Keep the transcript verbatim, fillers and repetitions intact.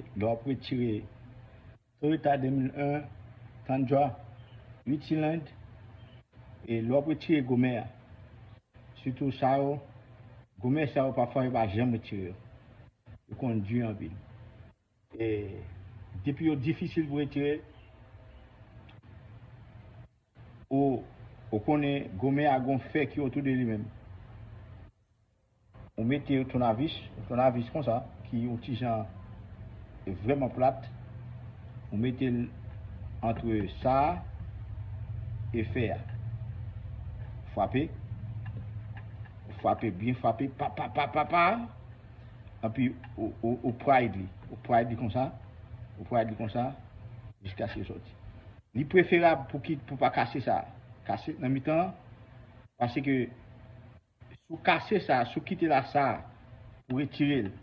Lè w ap retire Toyota de mil en, Tundra, Richland, e lè w ap retire gomè a, sitou sa yo, gomè sa yo pafwa yo pa janm retire yo. Yo konn di anpil. E depi yo difisil pou retire, ou, ou konnen gomè a gon fè ki otou de li menm. Ou mete yon tounavis, yon tounavis konsa, ki yon ti jan vrèman plat. Ou mete l antre sa a e fè a. Frape. Ou frape, byen frape, pa, pa, pa, pa, pa. Epi ou, ou, ou pride li. Ou pride li konsa. Ou pride li konsa. Jiskaske l sòti. Li preferab pou ki, pou pa kase sa. Kase nan mitan an. Paske si w kase sa, si w kite la sa, pou retire l,